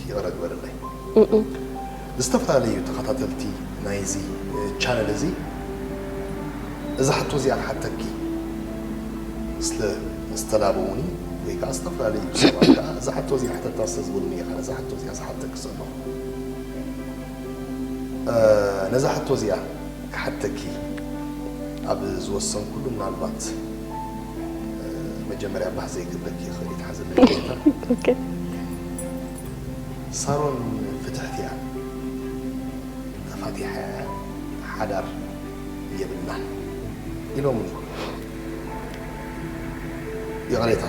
ይቕረ ግበረለይ። ዝተፈላለዩ ተኸታተልቲ ናይዚ ቻነል እዚ እዛ ሕቶ እዚኣ ክሓተኪ ስለ ዝተላበዉኒ ወይ ከዓ ዝተፈላለዩ ሰባት ከዓ እዛ ሕቶ እዚኣ ሕተታ ስለ ዝበሉኒ እየ ከዓ ነዛ ሕቶ እዚኣ ዝሓተኪ ዘለኹ። ነዛ ሕቶ እዚኣ ክሓተኪ ኣብ ዝወሰንኩሉ ምናልባት መጀመርያ ባህ ዘይገብረኪ ይኽእል እዩ፣ ትሓዘለይ። ሳሮን ፍትሕቲ እያ፣ ተፋቲሐ ሓዳር የብልናን ኢሎምኒ። ይቕሬታ፣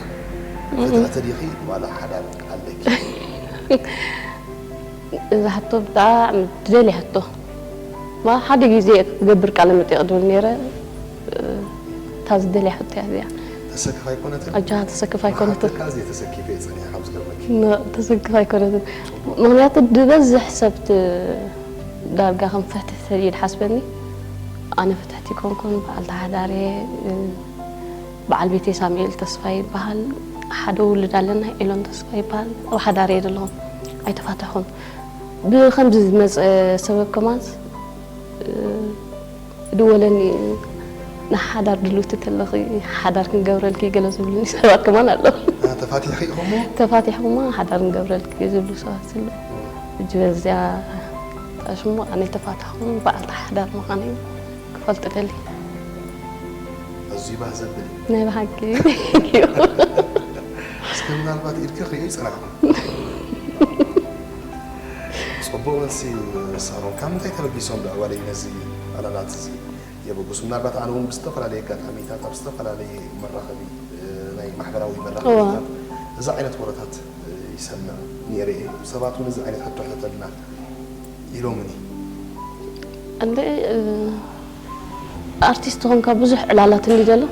ፍትሕቲ ዲኺ ዋላ ሓዳር ኣለኪ? እዛ ሕቶ ብጣዕሚ ትደልያ ሕቶ። ማ ሓደ ግዜ ክገብር ቃለ መጠይቕ ድብል ነይረ። እታ ዝደልያ ሕቶ እያ እዚኣ። ተሰክፍ ኣይኮነትን? ኣጃ ተሰክፍ ኣይኮነትን። ሓተካ እዚኣ ተሰኪፈ እየ ጸኒሐ ካብ ዝገርመኪ። ተሰክፍ ኣይኮነትን። ምክንያቱ ዝበዝሕ ሰብቲ ዳርጋ ከም ፍትሕቲ ተልዩ ድሓስበኒ ኣነ ፍትሕቲ ኮንኩን በዓልቲ ሓዳር እየ። በዓል ቤተይ ሳሙኤል ተስፋይ ይበሃል። ሓደ ውሉድ ኣለና፣ ኤሎን ተስፋይ ይበሃል። ኣብ ሓዳር እየ ዘለኹ፣ ኣይተፋተሕኹን። ብኸምዚ ዝመፀ ሰበብ ከማንስ ድወለኒ፣ ንሓዳር ድልውቲ ተለኺ ሓዳር ክንገብረልኪ ገለ ዝብሉኒ ሰባት ከማን ኣለዉ። ተፋቲሕኺ ኢኹሞ? ተፋቲሕኹሞ ሓዳር ክንገብረልኪ ዝብሉ ሰባት ዘለዉ። ሕጂ በዚኣ ተኣሽሞ ኣነ ተፋታሕኹን በዓልቲ ሓዳር ምዃነይ ክፈልጡ ደሊ። ኣዝዩ ባህ ዘብል እዩ። ናይ ብሓቂ thank you። እስከ ምናልባት ኢድኪ ክሪኦ ይጸናሕኩ። ጽቡቕ መልሲ እዩ ሳሮን። ካብ ምንታይ ተበጊሶም ዶ ኣዋለይ ነዚ ዕላላት እዚ የበግሱ? ምናልባት ኣነ እውን ብዝተፈላለየ ኣጋጣሚታት ኣብ ዝተፈላለየ መራኸቢ ናይ ማሕበራዊ መራኸቢታት እዚ ዓይነት ወረታት ይሰምዕ ነይረ እየ። ሰባት እውን እዚ ዓይነት ሕቶ ሕተተልና ኢሎምኒ። እንደ ኣርቲስት ኾንካ ብዙሕ ዕላላት እንዲ ዘሎ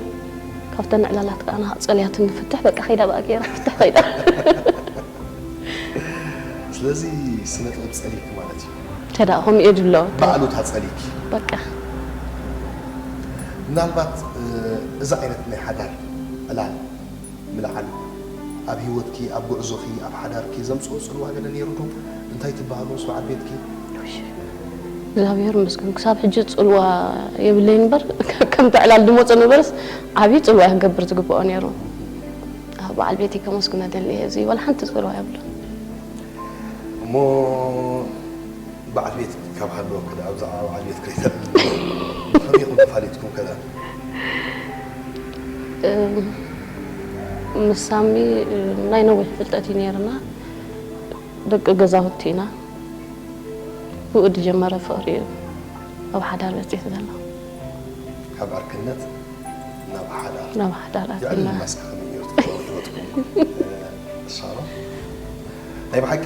ካብተን ዕላላት ከዓ ንሃቕ ፀልያት እንፍትሕ በቃ ከይዳ ብኣ ገይራ ፍትሕ ከይዳ ስለዚ ስነ ጥበብ ፀሊክ ማለት እዩ ተዳ ከምኡ እየ ድሎ ባዕሉ ታፀሊክ በቃ ምናልባት እዛ ዓይነት ናይ ሓዳር ዕላል ምልዓል ኣብ ህይወትኪ፣ ኣብ ጉዕዞኺ፣ ኣብ ሓዳርኪ ዘምጽኦ ጽልዋ ገለ ነይሩ ዶ? እንታይ ትበሃሉ ምስ በዓል ቤትኪ? እግዚኣብሔር ይመስገን ክሳብ ሕጂ ጽልዋ የብለይን እምበር ከምቲ ዕላል ድመጾ ነበርስ ዓብዪ ጽልዋ ክገብር ዝግብኦ ነይሩ። ኣብ በዓል ቤተይ ከመስግኖ ደሊ እየ። እዚ ዋላ ሓንቲ ጽልዋ የብሉን። እሞ በዓል ቤት ካብ ሃለወኪ ደኣ ብዛዕባ በዓል ቤት ከይተልዕልኒ ከመይ ኢኹም ተፋሊጥኩም ከ ደኣ? ምስ ሳሚ ናይ ነዊሕ ፍልጠት እዩ ነይርና። ደቂ ገዛውቲ ኢና። ብኡ ዝጀመረ ፍቕሪ እዩ ኣብ ሓዳር በፂሑ ዘሎ። ካብ ዕርክነት ናብ ሓዳር ናብ ሓዳር የዕልል ኣቲና። ማስክ ከመይ ነይሩ ትገብሩ ህይወትኩም? ሳሮን ናይ ብሓቂ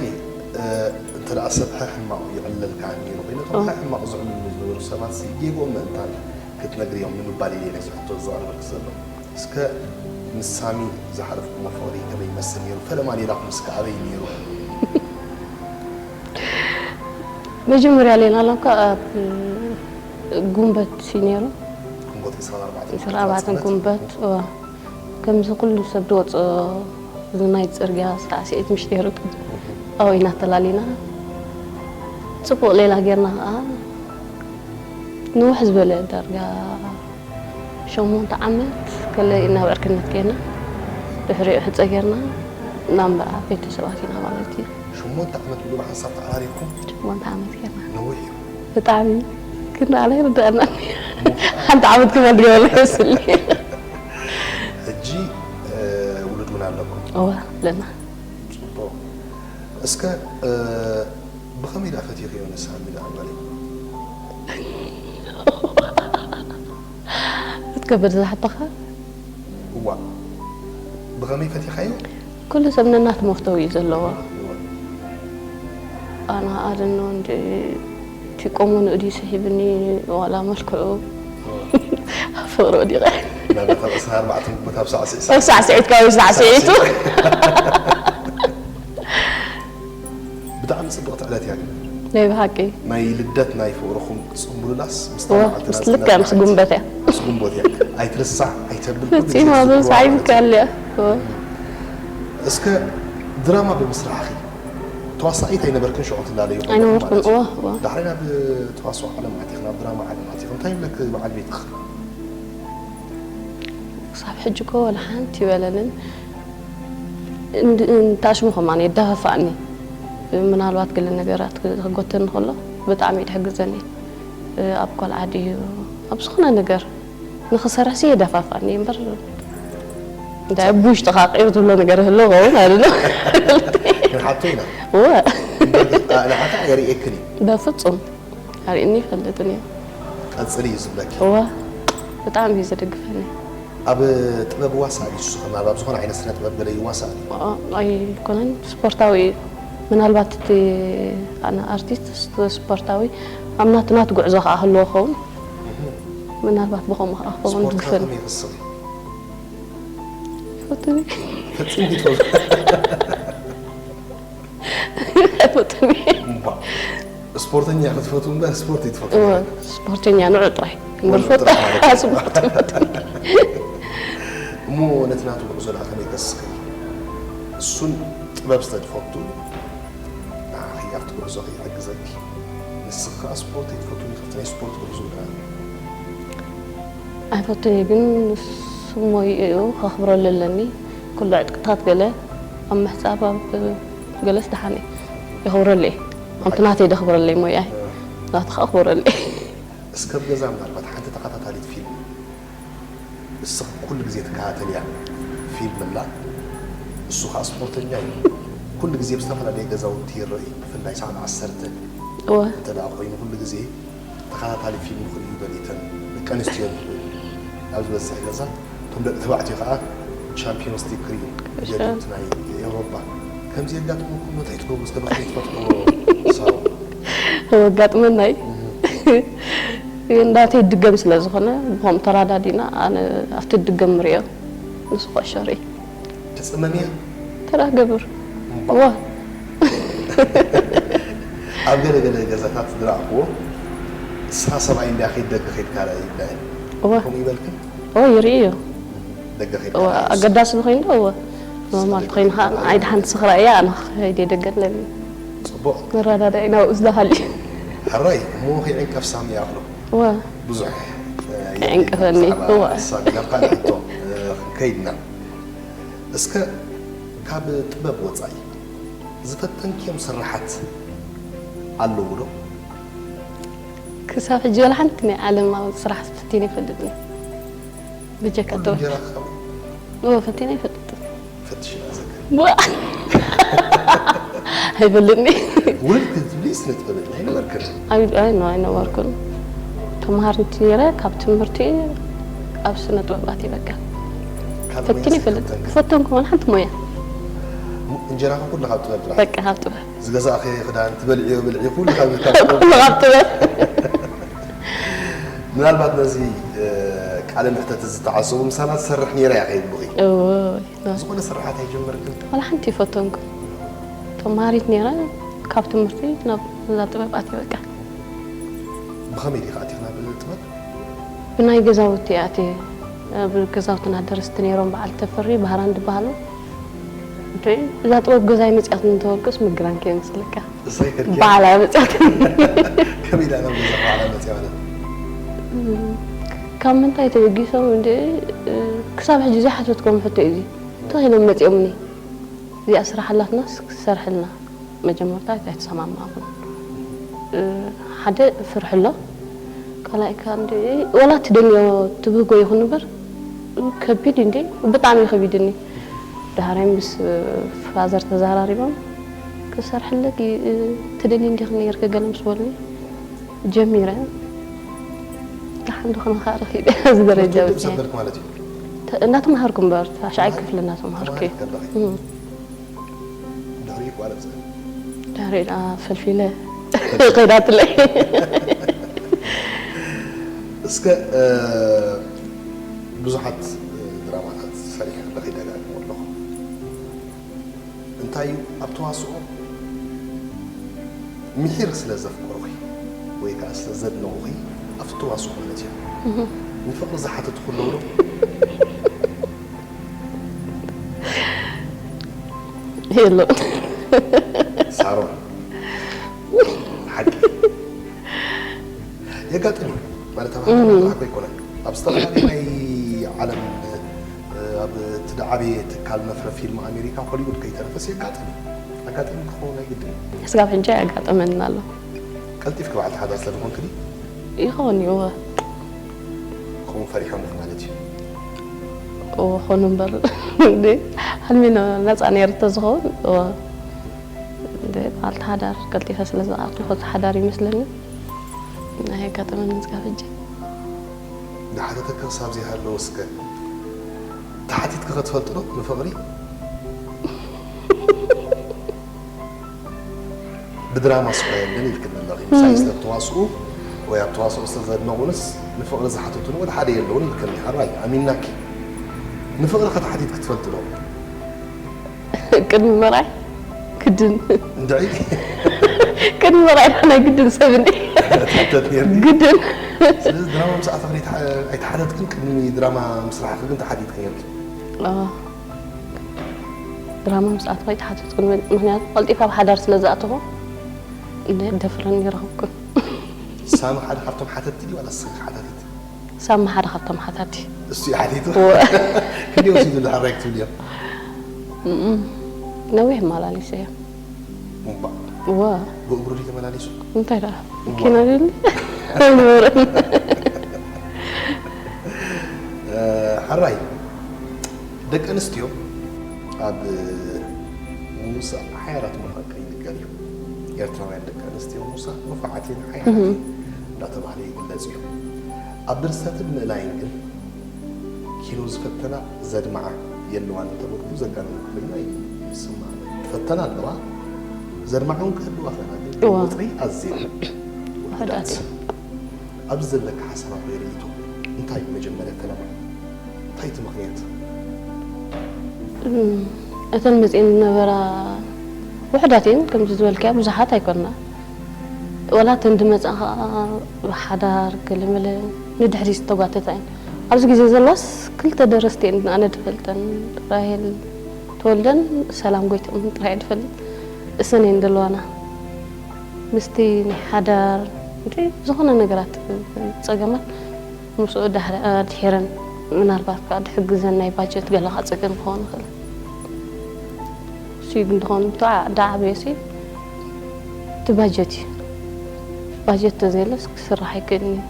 እንተ ደኣ ሰብ ሕማቕ ይዕለልካ ነይሩ ኮይኑ እቶም ሕማቕ ዝዕልሉ ዝነበሩ ሰባት ሲ ጌግኦም ምእንታን ክትነግርዮም ንምባል ኢለ ነዚ ሕቶ ዘቕርበልኪ ዘለኹ። እስከ ምስ ሳሚ ዝሓለፍኩሞ ፍቕሪ ከመይ ይመስል ነይሩ? ፈለማ ሌላኹም እስከ ኣበይ ነይሩ? መጀመርያ ሌላ ላምካ ኣብ ጉንበት እዩ ነይሩ። ግንቦት ዕስራን ኣርባዕተን ዕስራን ኣርባዕተን ጉንበት እዋ። ከምዚ ኩሉ ሰብ ዝወፅኦ እዚ ናይ ፅርግያ ሳዕስዒት ምሽ ነይሩ ኣብኡ ኢና ተላሊና። ፅቡቕ ሌላ ጌርና ከዓ ንውሕ ዝበለ ዳርጋ ሸሞንተ ዓመት ከለ ኢና ኣብ ዕርክነት ጌርና። ድሕሪኡ ሕፀ ጌርና ናብ መርዓ ቤተሰባት ኢና ማለት እዩ። ሸሞንተ ዓመት ሙሉእ ብሓንሳብ ተዓራሪብኩም? ሸሞንተ ዓመት ጌርና። ነዊሕ እዩ። ብጣዕሚ ግን ንዓና ኣይርድኣና። ሓንቲ ዓመት ከማን ዝገበርና ይመስልኒ። ሕጂ ውሉድ እውን ኣለኩም? እወ ኣለና። ፅቡቕ። እስከ ብኸመይ ደኣ ፈቲኽዮ ንስኻ እንዲ ደኣ በለይ? ክትከብድ ዝሓቶኻ? እዋ ብኸመይ ፈቲኻዮ? ኩሉ ሰብ ነናቱ መፍተዊ እዩ ዘለዎ። ኣነ ኣደኖ እንዲ እቲ ቆሙ ንእዲ ስሒብኒ ዋላ መልክዑ ኣብ ፍቕሪ ወዲቐ። ናብታ ዕስራን ኣርባዕተን ግንቦት ኣብ ሳዕስዒት ኣብ ሳዕስዒት ከባቢ ሳዕስዒቱ። ብጣዕሚ ጽብቕቲ ዕለት እያ ግን። ናይ ብሓቂ። ናይ ልደት ናይ ፍቕርኹም ክትጽምብሉላስ ምስታ እወ፣ መዓልቲ ምስ ናጽነት ልክዕ ምስ መዓልቲ ጉንበት እያ። ምስ ጉንቦት እያ። ኣይትርሳዕ ኣይተብል ኩሉ ግዜ ፈጺማ ትዝክርዋ ምርሳዕ ማለት እዩ። ይከኣል እያ። እወ። እስከ ድራማ ብምስራሕኺ ተዋሳኢት ኣይነበርክን ሽዑ ትላለዩ ከለኹ ኣይነበርኩን። ማለት እዩ። እወ፣ እወ። ዳሕራይ ናብ ተዋስኦ ዓለም ኣቲኽ ናብ ድራማ ዓለም ኣቲኽ እንታይ ይብለክ በዓል ቤትኽ? ክሳብ ሕጂ እኮ ወላ ሓንቲ ይበለንን እንታሽሙ ከማን የደፋፋእኒ። ምናልባት ገለ ነገራት ክጎተኒ ከሎ ብጣዕሚ እዩ ድሕግዘኒ። ኣብ ቆልዓ ድዩ ኣብ ዝኾነ ነገር ንኽሰርሕሲ የደፋፋእኒ እምበር እንታይ ኣብ ውሽጥኻ ቂር ዝብሎ ነገር ህሎ ኸውን ኣለ። ክንሓቶ ኢና። እወ፣ ንሓታ የርእየክን እዩ። በፍጹም ኣርእኒ ይፈልጥን እዩ። ቀጽሊ እዩ ዝብለኪ። እወ፣ ብጣዕሚ እዩ ዘደግፈኒ። ኣብ ጥበብ ዋሳእ እዩ ንሱ ከማን ኣብ ዝኾነ ዓይነት ስነ ጥበብ ገለ ይዋሳእ እዩ። ኣይኮነን፣ ስፖርታዊ እዩ። ምናልባት እቲ ኣነ ኣርቲስት ስፖርታዊ ኣብ ናቱ ናቱ ጉዕዞ ከዓ ህልዎ ኸውን። ምናልባት ብኸምኡ ከዓ ክኸውን ስፖርት ድፍን ከመይ ይኽስብ? ይፈትኒ። ፈጺምኪ ትፈልጡ? ኣይፈትኒ። እምባ። ስፖርተኛ ክትፈቱ እምበር ስፖርት ይትፈቱ። እወ፣ ስፖርተኛ ንዑ ጥራይ እምበር ንዑ ጥራይ ማለት እዩ። ስፖርት ይፈትኒ። እሞ ነቲ ናቱ ጉዕዞ ደኣ ከመይ ከስኽል? እሱን ጥበብ ስለ ዝፈቱ ንዓኺ ኣብቲ ጉዕዞ ይሕግዘኪ። ንስኺ ከኣ ስፖርት ኣይትፈቱን ኢኺ፣ ናይ ስፖርት ጉዕዞ ደኣ። ኣይፈቱን እዩ ግን ንሱ ሞይኡ ከኽብረሉ ኣለኒ። ኩሉ ዕጥቅታት ገለ ኣብ ምሕጻብ ኣብ ገለስ ደሓን እዩ። የኽብረሉ እየ። ኣብቲ ናተይ ደኽብረለይ ሞያይ። ናቱ ከኣ ኣኽብረሉ እየ። እስከ ኣብ ገዛ ምናልባት ሓንቲ ተኸታታሊት ፊልም እስኺ ኩሉ ግዜ ትከታተልያ ፊልም ኣላ። እሱ ከኣ ስፖርተኛ እዩ። ኩሉ ግዜ ኣብ ዝተፈላለየ ገዛውቲ ይረአ እዩ። ብፍላይ ሰዓት ዓሰርተ እወ። እንተ ደኣ ኮይኑ ኩሉ ግዜ ተኸታታሊ ፊልም ክርእዩ በሊተን ደቂ ኣንስትዮ ኣብ ዝበዝሕ ገዛ እቶም ደቂ ተባዕትዮ ከዓ ቻምፒዮንስ ሊግ ክርእዩ እሺ። ይደልዩ እቲ ናይ ኤውሮጳ ከምዚ የጋጥመኩም እንታይ ትገብሩ እስከ ብኸመይ ትፈትሕዎ ሳው ኣጋጥመና እዩ። እንዳተይ ድገም ስለ ዝኾነ ብኸምኡ ተራዳዲና ኣነ ኣብቲ ድገም ምርእዮ ንሱ ኩዕሾ ርኢ ትፅመምያ ተራ ገብር ዋ ኣብ ገለ ገለ ገዛታት ዝረኣኽዎ ንስኻ ሰብኣይ እንዲያ ከይድ ደገ ከይድካ ርኣ ይብላ እየ እወ ከምኡ ይበልክን እወ ይርእዮ ደገ ከይድካ እወ ርኣ ኣገዳሲ ዝኾይኑ እወ ኖርማል ተኾይኑ ከዓ ንዓይ ድሓን ስኽራ እያ ኣነ ከይደ ደገ ኣለኒ ፅቡቕ ንረዳዳእ ኢና ብኡ ዝደሃልዩ ሕራይ እሞ ከይዕንቀፍ ሳሚ ይኣኽሎ እወ ብዙሕ ይዕንቅፈኒ። እወ። ሳሚ ናብ ካልእ ሕቶ ክንከይድና እስከ ካብ ጥበብ ወፃኢ ዝፈተንክዮም ስራሓት ኣለዉ ዶ ክሳብ ሕጂ ወላ ሓንቲ ናይ ዓለማዊ ስራሕ ፈቲነ ይፈልጥኒ ብጀካ ኩሉ ጥበብ እንጀራ ክኸው እወ ፈቲነ ይፈልጥ ፈትሽና ዘክር ዋ ኣይፈልጥኒ ወልክ ትብሊ ስነ ጥበበኛ ኣይነበርክን ኣይ- ኣይ- ኖ ኣይነበርኩን ተምሃርንቲ ነይረ ካብ ትምህርቲ ኣብ ስነ ጥበባት ይበቃ ካልእ ፈቲነ ሞያ ይፈልጥ ፈተንክ? ፈተንኩ ወላ ሓንቲ ሞያ እንጀራኻ ኩሉ ካብ ጥበብ ጥራሕ በቃ ካብ ጥበብ ዝገዛእኸ ክዳን ትበልዕዮ ብልዒ ኩሉ ካብ ካብ ጥበብ ኩሉ ካብ ጥበብ ምናልባት ነዚ እ፣ ቃለ ምሕተት ዝተዓሰቡ ምሳና ትሰርሕ ነይረ እያ ከይብሉኺ እወ ዝኾነ ስራሓት ኣይጀመርክን ወላ ሓንቲ ይፈተንኩ ተምሃሪት ነይረ ካብ ትምህርቲ ናብ እዛ ጥበብ ኣትየ በቃ ብኸመይ ዲኻ ኣቲኽ ናብ ጥበብ ብናይ ገዛውቲ ኣትየ ኣብ ገዛውትና ደረስቲ ነይሮም በዓል ተፈሪ ባህራን ዝበሃሉ እንተ እዛ ጥበብ ገዛይ መፅያት እንተወልቅስ ምግራን ከየምስልካ እሳይ ከድኪያ በዓላ መፅያት ከመይ ኢላ ናብ ገዛ በዓላ መፅያ ማለት ካብ ምንታይ ተበጊሶም እንደ ክሳብ ሕጂ ዘይሓተትኮም ሕቶ እዩ እዚ ተኺሎም መፂኦምኒ እዚኣ ስራሕ ኣላትናስ ክሰርሐልና መጀመርታ ኣይተሰማማኹን ሓደ ፍርሒ ኣሎ ካልኣይ ከ እንደ ወላ ትደልዮ ትብህጎ ይኹን እምበር ከቢድ እንደ ብጣዕሚ ከቢድኒ ዳሕራይ ምስ ፋዘር ተዘራሪቦም ክሰርሐለኪ ትደሊ እንዲኺ ነይርኪ ገለ ምስ በሉኒ ጀሚረ ደሓን ዝኾነ ከዓ ረኺበ ኣብዚ ደረጃ ትምህርቲ በፂሐ ሰበልክ ማለት እዩ ተ- እናተምሃርኩ እምበር ታሽዓይ ክፍሊ እናተምሃርኩ ተማሃሪ ከለኺ እም። ድሕሪ ይቋረፅ ድሕሪ ደኣ ፈልፊለ ከይዳትለይ እስከ እ፣ ብዙሓት እ፣ ድራማታት ሰሪሐ ከለኺ ደጋግሞ ኣለኹ እንታይ እዩ ኣብ ተዋስኦ ምሒር ስለ ዘፍቀሩኺ ወይ ከዓ ስለ ዘድነቑኺ ኣብቲ ተዋስኦ ማለት እዩ ንፍቕሪ ዝሓተትኩ ኣለዉ ዶ የሎ ሳሚ ኣሮን ሓቂ የጋጥም እዩ ማለት ኣብ ሓደ ጥራሕ ኣይኮነን። ኣብ ዝተፈላለዩ ናይ ዓለም ኣብ እቲ ዝዓበየ ትካል መፍረ ፊልም ኣሜሪካ ሆሊውድ ከይተረፈስ የጋጥም እዩ። ኣጋጣሚ ክኸውን ኣይግድን እዩ። እስካብ ሕጂ ኣያጋጠመንን ኣሎ። ቀልጢፍኪ በዓልቲ ሓዳር ስለዝኾንኪ ድዩ? ይኸውን እዩ። እወ። ከምኡ ፈሪሖም ማለት እዩ። እወ፣ ኾኑ እምበር እንዴ፣ ሕልሚ ነ-፣ ነፃ ነይሩ ተዝኸውን፣ እወ፣ እንዴ፣ በዓልቲ ሓዳር ቀልጢፈ ስለ ዝወዓልኩ፣ ኸዚ ሓዳር ይመስለኒ። ናይ ኣጋጠመኒ እስካብ ሕጂ። ዝሓተተኪ ክሳብ ዘይሃለወ እስከ፣ ተሓቲትኪ ከ ትፈልጢ ዶ ንፍቕሪ? ብድራማ ስኳ የለን ኢልክኒ ኣለኺ። ምሳይ ስለ እትዋስኡ ወይ ኣብ ተዋስኦ ስለ ዘድነቑንስ ንፍቕሪ ዝሓተቱኒ ወላ ሓደ የለውን ኢልክኒ። ሕራይ፣ ኣሚናኪ። ንፍቕሪ ከ ተሓቲትኪ ትፈልጢ ዶ? ቅድሚ ምርኣይ ግድን። እንድዒ? ቅድሚ ምርኣይ ናይ ግድን ሰብ እንዲ። ትሕተት ነይርኪ? ግድን። ስለዚ ድራማ ምስ ኣተኽሪ ኣይተሓ-፣ ኣይተሓተትክን፣ ቅድሚ ድራማ ምስራሕኺ ግን ተሓቲትኪ ነይርኪ? ኣዎ። ድራማ ምስ ኣተኹ ኣይተሓተትኩን፣ ምኽንያቱ ቀልጢፈ ኣብ ሓዳር ስለ ዝኣተኹ፣ እንደ ደፍረኒ ይረኽብኩን። ሳሚ ሓደ ካብቶም ሓተትቲ ድዩ ዋላ ንስኺ ሓታቲት? ሳሚ ሓደ ካብቶም ሓታቲ። እሱ እዩ ሓቲቱ? እወ። ክንደይ ወሲዱ ዝሓራይ ክትብልዮ? እም፣ ነዊሕ መላሊሰዮ። እምባ። እወ። ብእግሩ ድዩ ተመላሊሱ? እንታይ ደኣ? እዋ። መኪና ድዩ? ኣይነበረን። እ፣ ሕራይ፣ ደቂ ኣንስትዮ ኣብ ምውሳእ ሓያላት ምዃን ከይንገር እዩ። ኤርትራውያን ደቂ ኣንስትዮ ምውሳእ ንፉዓት እየን፣ ሓያላት እህም። እየን እንዳተባህለ ይግለጽ እዩ። ኣብ ድርሰትን ምእላይን ግን ኪኖ ዝፈተና ዘድምዓ የለዋን እንተበልኩ ዘጋነንኩ ኮይና ይስማዕ። ትፈተና ኣለዋ፣ ዘድምዓ እውን ክህልዋ ክእላ፣ ግን እዋ። ቁጽሪ ኣዝየን ውሑዳት ውሑዳት። እየን። ኣብዚ ዘለካ ሓሳባት ወይ ርእይቶ እንታይ እዩ? መጀመርያ ፈለማ እንታይ እቲ ምኽንያት? እም፣ እተን መጺኤን ዝነበራ ውሑዳት እየን፣ ከምዚ ዝበልካዮ ብዙሓት ኣይኮና። ወላ እተን ዝመጻ ኸኣ ብሓዳር ገለመለ ንድሕሪት ዝተጓተታ እየን። ኣብዚ ግዜ ዘለዋስ ክልተ ደረስቲ እየን ኣነ ዝፈልጠን፣ ራሄል ተወልደን ሰላም ጎይትኦም ጥራይ እየ ዝፈልጥ። እሰን እየን ዘለዋና። ምስቲ ናይ ሓዳር፣ እንተ ዝኾነ ነገራት ጸገማት ምስኡ ዳሕሪ-፣ ኣድሒረን ምናልባት ከኣ ድሕግዘን ናይ ባጀት ገለ ከኣ ጸገም ክኸውን ይኽእል። እሱ ግን ዝኾነ ብታ-፣ ዳዓበየ ሲ እቲ ባጀት እዩ። ባጀት ተዘየለስ ክስራሕ ኣይክእልን እዩ።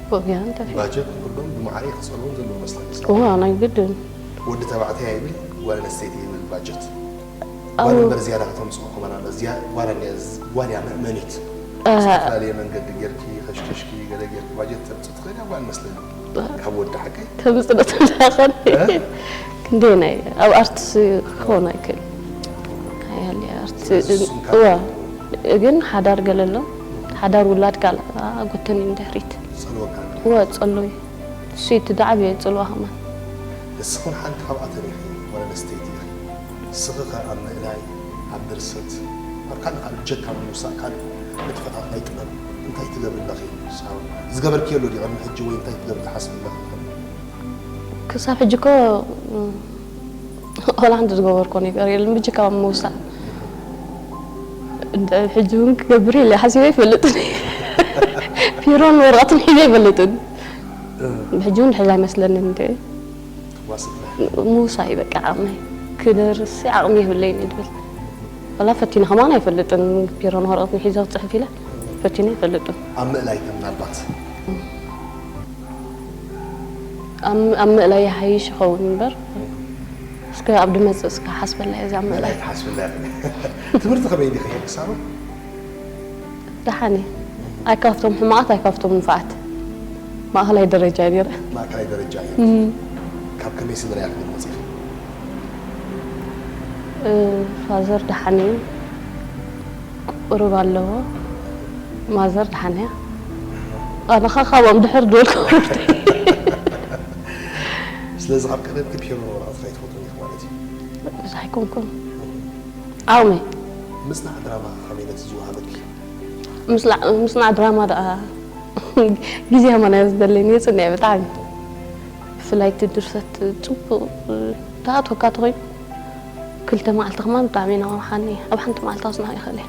ብኡ ገይረን ተፊ-፣ ባጀት ንኩሎም ብማዕረ ክጸልዎም ዘለዎ መስለኒ። እዋ፣ ናይ ግድን። ወዲ ተባዕታይ ይብል፣ ጓል ኣንስተይቲ ይብል ባጀት። ኣብ ጓል እምበር ዝያዳ ከተምጽኦ ከማን ኣሎ። ዝያ-፣ ጓል ኣንያ-፣ ጓል እያ መእመኒት። ኣሃ። ዝተፈላለየ መንገዲ ጌርኪ፣ ከሽከሽኪ፣ ገለ ጌርኪ ባጀት ተምጽእ ትኽእል እያ ጓል መስለኒ። ካብ ወዲ ሓቀይ? ተምጽእ ዶ ተምጽእ ኸን? እ? ክንደየናይ? ኣብ ኣርትስ ክኸውን ኣይክእል። ኣይሃሊ ኣርትስ፣ ስለዚ እሱም ካብ እዋ። ግን ሓዳር ገለ ኣሎ። ሓዳር ውላድ ካልእ፣ ኣ፣ ጎተኒ ንድሕሪት። ጸልወካ ኣሎ። እዋ፣ ጸልዊ። እሱ እቲ ዳዕበ ጸልዋ ከማን። ንስኽን ሓንቲ ካብኣተን ኢኺ፣ ጓል ኣንስተይቲ ኢኺ። ንስኺ ኸ ኣብ ምእላይ፣ ኣብ ድርሰት፣ ኣብ ካልእ ካልእ ብጀካ ምውሳእ ካልእ ንጥፈታት ናይ ጥበብ እንታይ ትገብሪ ኣለኺ ሳሮን? ዝገበርክዮ ኣሎ ድዩ ቅድሚ ሕጂ ወይ እንታይ ትገብሪ ትሓስቢ ኣለኺ? ክሳብ ሕጂ እኮ፣ እም፣ ወላ ሓንቲ ዝገበርኮ ነገር የለን፣ ብጀካ ምውሳእ። እንተ ሕጂ እውን ክገብር ኢለ ሓሲበ ኣይፈልጥን። ቢሮን ወረቐትን ሒዘ ኣይፈልጥን። እ። ብሕጂ እውን ድሕዝ ኣይመስለንን እንደ ትዋስእ። ምውሳእ እዩ በቃ ዓቕመይ። ክደርሲ ዓቕሚ የብለይን እየ ዝብል። ወላ ፈቲነ ከማን ኣይፈልጥን። ቢሮን ወረቐትን ሒዘ ክጽሕፍ ኢለ ፈቲነ ኣይፈልጥን። ኣብ ምእላይ ከ ምናልባት? ኣብ፣ ኣብ ምእላይ ይሓይሽ ይኸውን እምበር፣ እስከ ኣብ ድመጽእ እስከ ሓስበላ እየ እዛ ምእላይ። ምእላይ ትሓስብላ ኢኺ። ትምህርቲ ከመይ ዲኺ ክሳሩ? ደሓን እየ። ኣይካፍቶም ሕማቓት፣ ኣይካፍቶም ንፉዓት። ማእኸላይ ደረጃ እየ ነይረ። ማእከላይ ደረጃ እየ። እም። ካብ ከመይ ስድራ እያ ክትብል መጺእኺ? እ፣ ፋዘር ደሓን እዩ። ቁሩብ ኣለዎ። ማዘር ደሓን እያ። ኣነ ኸኣ ካብኦም ድሕር ዝበልኩ። ስለዚ ካብ ቀደምኪ ፒዮኖ ወረቐት ኣይትፈትውን ኢኺ ማለት እዩ? ብዙሕ ኣይኮንኩን። ዓቕመይ። ምጽናዕ ድራማ ከመይ ነቲ ዝወሃበኪ? ምጽናዕ፣ ምጽናዕ ድራማ ደኣ ግዜ ከማን እያ ዝደለኒ፣ የጽንዕ እየ ብጣዕሚ። ብፍላይ እቲ ድርሰት ጽቡቕ ተኣትወካ ተኾይኑ፣ ክልተ መዓልቲ ከማን ብጣዕሚ ናዋሓኒ። ኣብ ሓንቲ መዓልቲ ኣጽንሖ ይኽእል እየ።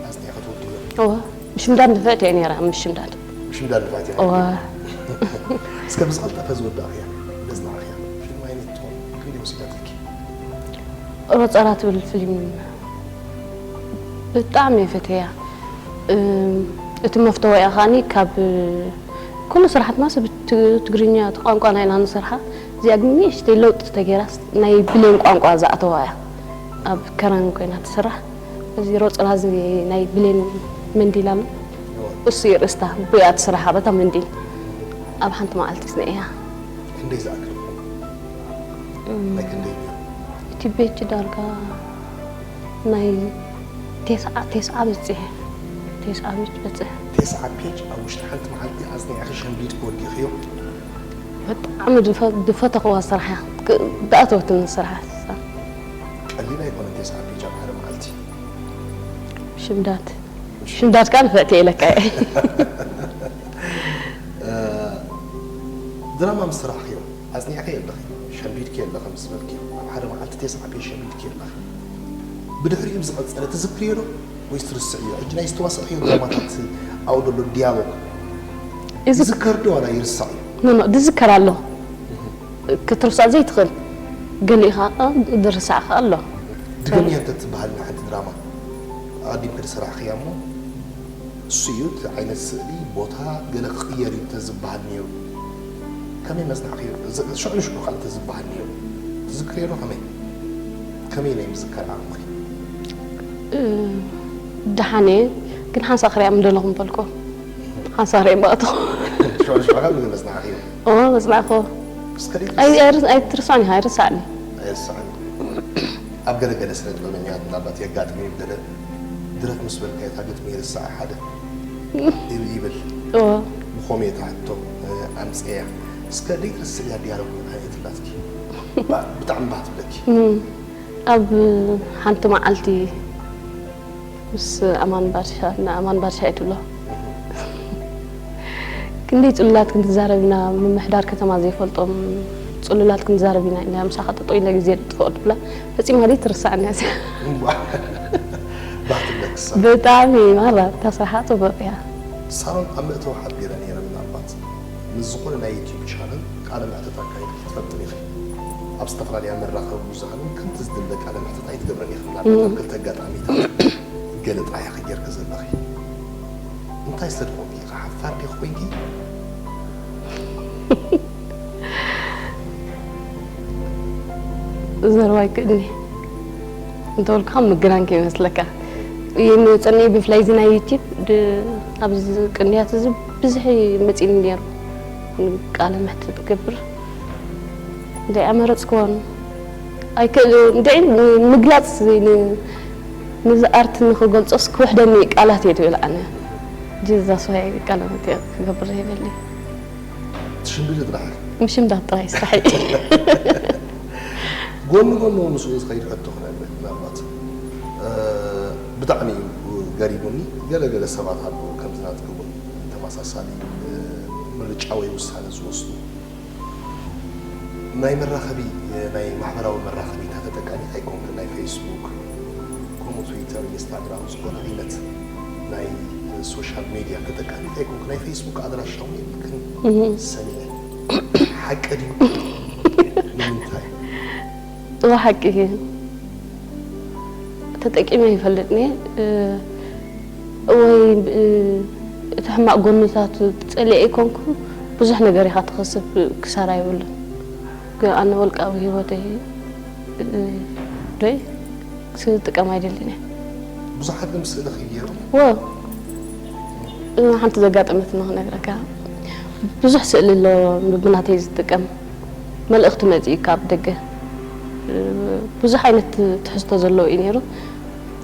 ኣጽኒዕካ ትወድዮ? እወ፣ ምሽምዳድ ንፍዕቲ እየ ነይረ፣ ኣብ ምሽምዳድ። ምሽምዳድ ንፍዕቲ እየ። እወ። እስከ ብዝቐልጠፈ ዝወዳእኽያ፣ ዘጽናዕኽያ ፊልም ኣይነት ትኾን ክንደይ ወሲዳትልኪ? ሮጸራ ትብል ፊልም ብጣዕሚ እየ ፈትያ። እም፣ እቲ መፍተወያ ኸዓኒ ካብ ኩሉ ስራሕትና ሰብ ት-፣ ትግርኛ እቲ ቋንቋ ናይና ንሰርሓ። እዚኣ ግን ንእሽተይ ለውጢ ተገይራስ ናይ ብሌን ቋንቋ ዝኣተዋ እያ። ኣብ ከረን ኮይና ትስራሕ። እዚ ሮጽራ እዚ ናይ ብሌን መንዲል ኣሎ። እሱ እዩ ርእስታ፣ ብያ ትስራሓ በታ መንዲል። ኣብ ሓንቲ መዓልቲ ስነ እያ። ክንደይ ዝኣክል ይኾን? ናይ ክንደይ ነይሩ? እቲ ቤት ዳርጋ ናይ ቴስዓ፣ ቴስዓ በጽሐ። ቴስዓ ቤት በጽሐ። ቴስዓ ፔጅ ኣብ ውሽጢ ሓንቲ መዓልቲ ኣጽኒዕኺ ሸምዲድኪ ወዲእኽዮ? ብጣዕሚ ድፈ-፣ ድፈተኽዋ ስራሕ እያ። ክ-፣ ድኣተወትኒ ስራሕ እያ። ቀሊል ኣይኮነን ቴስዓ ፔጅ ኣብ ሓደ መዓልቲ። ሽምዳት። ሽምዳት ከኣ ንፍዕቲ እየ ኢለካ እየ። ድራማ ምስ ሰራሕኽዮ ኣጽኒዕክዮ ኣለኺ፣ ሸምዲድክዮ ኣለኺ ምስ በልክዮ፣ ኣብ ሓደ መዓልቲ ቴስዓ ፔጅ ሸምዲድክዮ ኣለኺ። ብድሕሪኡ ብዝቐጸለ ትዝክርዮ ዶ ወይስ ትርስዕዮ? ሕጂ ናይ ዝተዋሳእኽዮ ድራማታት ኣብኡ ዘሎ ዲያሎግ ይዝክ-፣ ይዝከር ዶ ዋላ ይርሳዕ እዩ? ኖ፣ ኖ፣ ዝዝከር ኣሎ። ክትርሳዕ ዘይትኽእል። ገሊኡ ኸዓ ዝርሳዕ ኸዓ ኣሎ። ድገምያ እንተትበሃል ንሓንቲ ድራማ ኣቐዲምኪ ዝሰራሕኽያ እሞ እሱ እዩ እቲ ዓይነት ስእሊ፣ ቦታ ገለ ክቕየር እዩ እንተዝበሃል ነይሩ። ከመይ መጽናዕክዮ? እዚ ሽዑ ንሽዑ ከኣ እንተዝበሃል ነይሩ። ትዝክርዮ ዶ ከመይ? ከመይ ናይ ምዝካር ዓቕምኺ? እ፣ ደሓን እየ፣ ግን ሓንሳእ ክሪኣ ምደለኹ ምበልኩ። ሓንሳእ ሪአ ምኣተኹ። ሽዑ ንሽዑ ከኣ መጽናዕክዮ? እዎ፣ መጽናዕኩ። እስከ ደይ ኣይ-፣ ኣይርስ-፣ ኣይትርስዖን ኢኻ፣ ኣይርስዕን እዩ። ኣይርሳዕን። ኣብ ገለ ገለ ስነ ጥበበኛታት ምናልባት የጋጥም እዩ፣ ገለ ድረፍ ምስ በልካ እታ ግጥሚ ይርሳዕ ሓደ ይብ-፣ ይብል። እዎ። ብኸምኡ እየ እታ ሕቶ፣ እ፣ ኣምጽኤያ። እስከ ደይትርስዕያ ዲያሎግ ዓይነት ኣላትኪ? ባ-፣ ብጣዕሚ ባህ ትብለኪ። እም፣ ኣብ ሓንቲ መዓልቲ ምስ ኣማን ባድሻ፣ ንኣማን ባድሻ እየ ትብሎ። ክንደይ ጽሉላት ክንዛረብ ኢና፣ ምምሕዳር ከተማ ዘይፈልጦም ጽሉላት ክንዛረብ ኢና ኢልና፣ ምሳኻ ጠጠው ኢለ ግዜ ጥፍኦ ትብላ፣ ፈጺማ ዘይትርሳዕኒ እያ እዚኣ። እምቧ። ባህ ትብለኪ እሳ። ብጣዕሚ ማራ፣ እታ ስራሓ ጽቡቕ እያ። ሳሮን ኣብ መእተዊ ሓቢረ ነይረ፣ ምናልባት ምስ ዝኾነ ናይ ዩቲዩብ ቻነል ቃለ መሕተት ኣካይድኪ ትፈልጥን ኢኺ። ኣብ ዝተፈላለያ መራኸቢ ብዙሃን እውን ከምቲ ዝድለ ቃለ መሕተት ኣይትገብርን ኢኺ። ምናልባት ኣብ ክልተ ኣጋጣሚታት ገለ ጥራሕ ኢኺ ጌርኪ ዘለኺ። እንታይ ስለ ዝኾንኪ ኢኺ? ሓፋር ዲኺ ኮይንኪ? ዘረባ ኣይክእልን እየ። እንተበልኩኻ ምግናን ከይመስለካ። ይህን ጸኒኤ ብፍላይ እዚ ናይ ዩቲዩብ ድ-፣ ኣብዚ ቅንያት እዚ ብዙሕ መጺእኒ ነይሩ። ቃለ መሕትት ክገብር። እንታይ ኣመረጽክዎን? ኣይክእል-፣ እንታይ ንምግላጽ ን-፣ ነዚ ኣርት ንኽገልጾስ ክውሕደኒ ቃላት እየ ትብል ኣነ። ጀዛስ ዋይ ቃለ መሕትት ክገብር ዘይደሊ። ትሽምድዲ ጥራሕ። ምሽምዳድ ጥራይ ስራሕ እዩ። ጎኒ ጎኒ እውን ምስኡ ዝኸይድ ሕቶ ክነብር ምናልባት፣ እ፣ ብጣዕሚ እዩ ገሪሙኒ። ገለ ገለ ሰባት ኣለዉ ከምዚ ናትኪ እውን ተመሳሳሊ፣ እ፣ ምርጫ ወይ ውሳነ ዝወስዱ። ናይ መራኸቢ፣ ናይ ማሕበራዊ መራኸቢታት ተጠቃሚት ኣይኮንክን፣ ናይ ፌስቡክ፣ ከምኡ ትዊተር፣ ኢንስታግራም፣ ዝኾነ ዓይነት ናይ ሶሻል ሜድያ ተጠቃሚት ኣይኮንክን። ናይ ፌስቡክ ኣድራሻ እውን የብልክን ሰሚዐ። ሓቂ ድዩ? ንምንታይ? እወ፣ ሓቂ እዩ። ተጠቂመ ይፈልጥኒ፣ እ፣ ወይ፣ እ፣ እቲ ሕማቕ ጎንታቱ ጸሊኤ ኣይኮንኩን። ብዙሕ ነገር ኢኻ ትኸስብ፣ ክሳራ የብሉን። ግን ኣነ ወልቃዊ ህይወተይ፣ እ፣ ዶይ ክጥቀም ኣይደልን እየ። ብዙሓት ግን ስእሊ ክይገይሮም ወ-፣ እ፣ ሓንቲ ዘጋጠመትኒ ክነግረካ። ብዙሕ ስእሊ ኣሎ ብናተይ ዝጥቀም። መልእኽቲ መጺኡ ካብ ደገ። እ፣ ብዙሕ ዓይነት ትሕዝቶ ዘለዎ እዩ ነይሩ።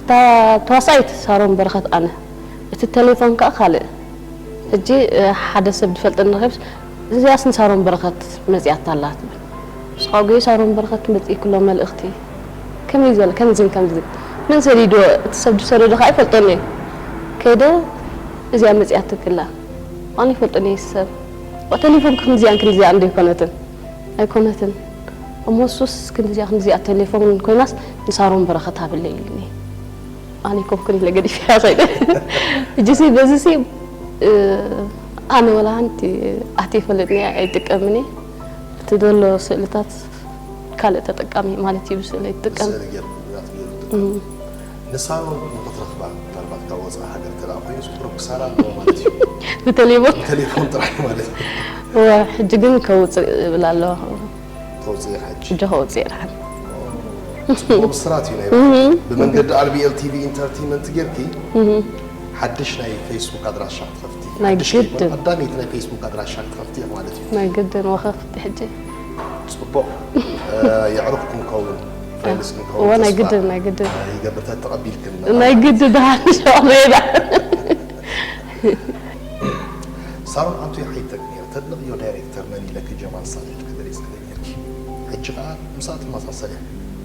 እታ ተዋሳኢት ሳሮን በረኸት ኣነ። እቲ ቴሌፎን ከኣ ካልእ። ሕጂ፣ እ፣ ሓደ ሰብ ዝፈልጠኒ ረኺብስ፣ እዚኣስ ንሳሮን በረኸት መጺኣታ ኣላ ትብል። ንስኻ ጎይ ሳሮን በረኸት መጺእክሎ መልእኽቲ። ከመይ ዝበለ፣ ከምዝን ከምዝን። መን ሰዲድዎ? እቲ ሰብ ዝሰደዶ ከኣ ኣይፈልጦን እየ። ከይደ፣ እዚኣ መጺኣትክላ። ኣነ ይፈልጦን እየ ሰብ። ዋ፣ ቴሌፎን ክንዚኣን ክንዚኣን ዶ ኣይኮነትን? ኣይኮነትን። እሞ እሱስ ክንዲዚኣ ክንዲዚኣ ቴሌፎን ኮይናስ ንሳሮን በረኸት ሃብለይ ኢሉኒ። ኣነ ኣይኮንኩን ኢለ ገዲፈያ ከይደ። ሕጂ ሲ በዚ ሲ ኣነ ወላ ሓንቲ ኣትየ ይፈልጥኒ ኣይጥቀምን እየ። እቲ ዘሎ ስእልታት ካልእ ተጠቃሚ ማለት እዩ ብስእሊ ኣይጥቀም። ንሳሮን ንክትረኽባ ምናልባት ካብ ወፃኢ ሃገር ተደኣ ኮይኑ ቁሩብ ክሳራ ኣለዎ ማለት እዩ። ብቴሌፎን ብቴሌፎን ጥራሕ ማለት እዩ። ሕጂ ግን ከውፅእ እብል ኣለዋ። ተውፅኢ ሓጂ ሕጂ ከውፅእ ይርሓን ብስራት እዩ ናይ ብመንገዲ ኣርቢኤል ቲቪ ኢንተርቴንመንት ጌርኪ ሓድሽ ናይ ፌስቡክ ኣድራሻ ክትኸፍቲ ናይ ሓድሽ ግድን። ቀዳመይቲ ናይ ፌስቡክ ኣድራሻ ክትኸፍቲ ኢኺ ማለት እዩ። ናይ ግድን ወኸፍቲ ሕጂ ፅቡቕ። የዕሩኽ ክንከውን ፍሬንድስ ክንከውን እዋ ናይ ተስፋ ግድን ናይ ግድን ይገብር። ተተቐቢልክን ናይ ግድን ደሃን ሸቕለይ ዳ ሳሮን ኣንቱ ይሓይተክ ነይር ተድንቕዮ ዳይሬክተር መን ኢለክ ጀማል ሳልሕ ክትገሊጽ ክደልየኪ። ሕጂ ከኣ ምስኣ ትመሳሰል እያ።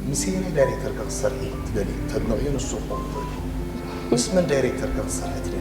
ምስ የናይ ዳይሬክተር ከ ክትሰርሒ ትደልዪ? ተድንቕዮ ንሱ ክኸውን ይኽእል እዩ። ምስ መን ዳይሬክተር ከ ክትሰርሒ ትደልዪ?